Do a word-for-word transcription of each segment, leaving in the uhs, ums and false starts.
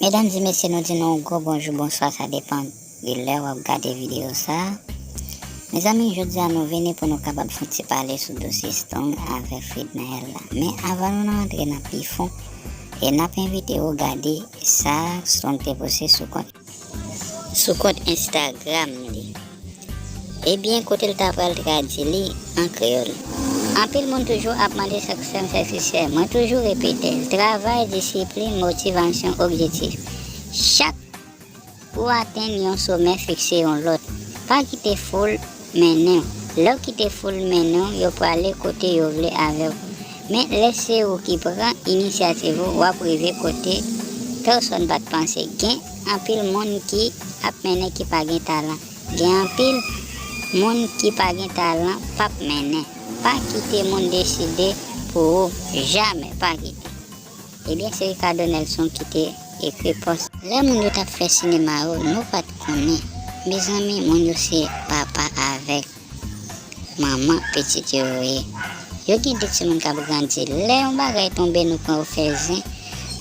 Medam di mesye, nou di nou gwo bonjou, bonswa, sa depan de lè w ap gade videyo sa a. Mezanmi, jodi a nou vini pou nou kapab fè yon ti pale sou dosye Strong avèk Fednaelle la. Men avan nou antre nan pi fon, e n ap envite w gade sa Strong te poste sou kont, sou kont Instagram li. Ebyen, kote l ta pral tradui li an kreyòl. Anpil moun toujou ap mande sa k fè m fè fisyè. Mwen toujou repete l, travay, disiplin, motivasyon, objektif. Chak ou atenn yon somè, fikse yon lòt. Pa kite foul mennen w. Lè w kite foul mennen w, yo prale kote yo vle avè w. Men lè se ou ki pran inisyativ ou, w ap rive kote pèsòn pa t panse. Gen anpil moun ki ap mennen ki pa gen talan. Gen anpil moun ki pa gen talan p ap mennen. Pa kite moun deside pou ou. Jamè, pa kite. Ebyen, se Ricardo Nelson ki te ekri pòs. Lè moun yo t ap fè sinema yo, nou pa t konnen. Mezanmi, moun yo se papa avèk manman pitit yo yo ye. Yo gen de timoun k ap grandi. Lè yon bagay tonbe, nou pran yo fè zen.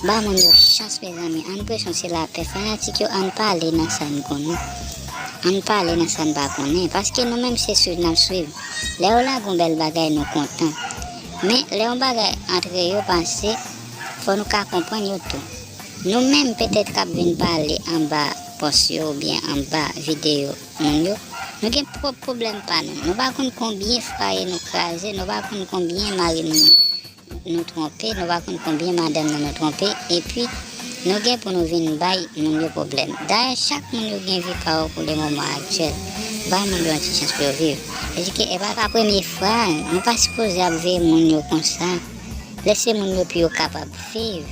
Ba moun yo chans, mezanmi. Ann presyon se lapè. Fanatik yo, ann pale nan sa n konnen. Ann pale nan sa n pa konnen. Paske nou menm se swiv n ap swiv. Lè yo lage yon bèl bagay, nou kontan. Men, lè yon bagay antre yo pase, fò nou ka konprann yo tou. Nou menm, petèt, k ap vin pale anba pòs yo oubyen anba videyo moun yo, nou gen pwòp pwoblèm pa nou. Nou pa konn konbyen fwaye nou kraze, nou pa konn konbyen mari nou, nou twonpe, nou pa konn konbyen madanm nou, nou twonpe, epi nou gen pou nou vin bay moun yo pwoblèm. Dayè, chak moun yo gen vi pa yo pou le moman aktyèl. Ba moun yo yon ti chans pou yo viv. Vle di ke e pa, pa premye fwa, nou pa sipoze ap veye moun yo konsa. Lese moun yo pou yo kapab viv.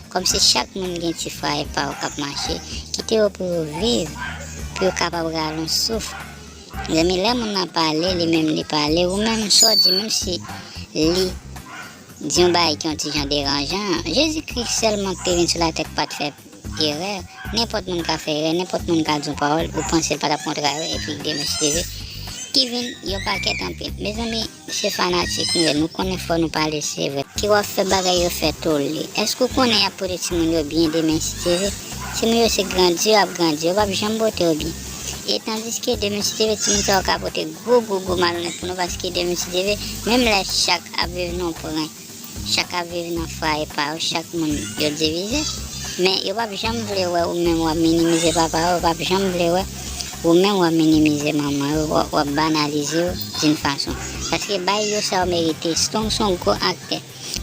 Kòmsi chak moun gen ti fwaye pa yo k ap mache, kite yo pou yo viv, pou yo kapab rale yon souf. Zanmi, lè moun nan pale, li menm li pale, ou menm sa w di, menm si li di yon bagay ki yon ti jan deranjan, Jezikri sèlman ki te vin sou latè k pa t fè erè. Nenpòt moun ka fè erè, nenpòt moun ka di yon pawòl, ou panse l pa t ap kontre avè w, epi demen si Dye vle, ki vin yon pakèt anpil. Mezanmi, se fanatik nou ye, nou konnen fò nou pale, se vre. Ki w ap fè bagay yo fè tole. Èske w konnen y ap pote timoun yo byen demen si Dye vle? Timoun yo se grandi yo ap grandi, yo p ap janm pote yo byen. E tandiske demen si Dye vle, timoun sa yo ka pote gwo, gwo, gwo malonèt pou nou, paske demen si Dye vle, menm lè chak ap viv nan pwen, chak ap viv nan fwaye pa yo, chak moun yo divize, men yo p ap janm vle wè ou menm w ap minimize papa yo, yo p ap janm vle wè ou menm w ap minimize manman yo, w ap, w ap banalize yo d'une façon. Paske bay yo sa yo merite. Strong se yon gwo aktè.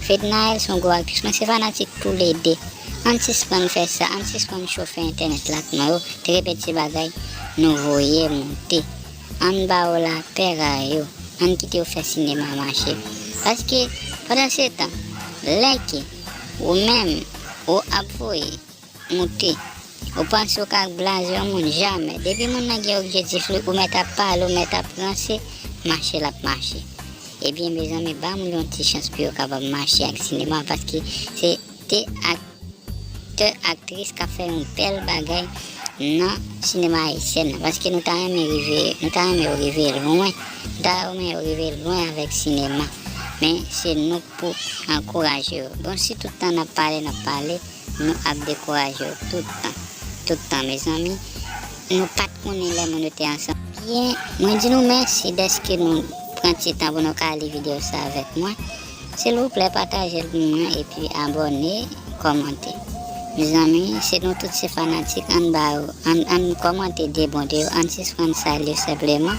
Fednaelle se yon gwo aktris. Mwen se fanatik toulede. Ann sispann fè sa, ann sispann chofe entènèt la ak nou yo, trepete bagay nou voye monte. Ann ba yo lapè, rayi yo. Ann kite yo fè sinema mache. Paske, pandan se tan, lè ke ou menm, ou ap voye monte, ou panse ou ka blaze yon moun, jamè. Depi moun nan gen objektif li, ou mèt ap pale, ou mèt ap ranse, mache l ap mache. Ebyen, mezanmi, ba moun yon ti chans pou yo kapab mache ak sinema, paske se te ak aktè, aktris k ap fè yon bèl bagay nan sinema ayisyèn nan, paske nou ta renmen rive, nou ta renmen yo rive lwen, nou ta renmen yo rive lwen avèk sinema, men se nou k pou ankouraje yo. Bon, si tout tan n ap pale, n ap pale, nou ap dekouraje yo tout tan, tout tan, mezanmi. Nou pa t konnen lè moun yo te ansanm. Byen, mwen di nou mèsi dèske nou pran ti tan pou nou ka li videyo sa avèk mwen. Silvouplè, pataje l pou mwen epi abòne, kòmante. Mezanmi, se nou tout se fanatik, ann ba yo, ann, ann kòmante de bon de yo, ann sispann sal yo senpleman.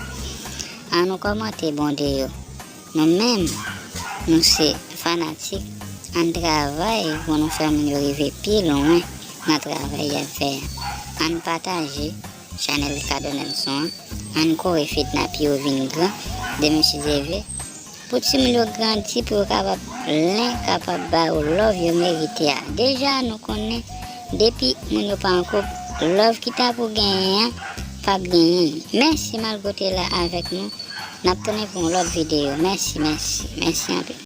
Ann nou kòmante bon de yo. Nou menm, nou se fanatik, ann travay pou nou fè moun yo rive pi lwen nan travay y ap fè a. Ann pataje chanèl Ricardo Nelson an, ann kore Fedna pou yo vin gran, demen si Dye vle, pou timoun yo grandi, pou yo kapab, len kapab ba yo love yo merite a. Deja, nou konnen, depi moun yo pa an koup, love ki ta pou genyen an, p ap genyen. Mèsi malgre w te la avèk nou. N ap tounen pou yon lòt videyo. Mèsi, mèsi, mèsi anpil.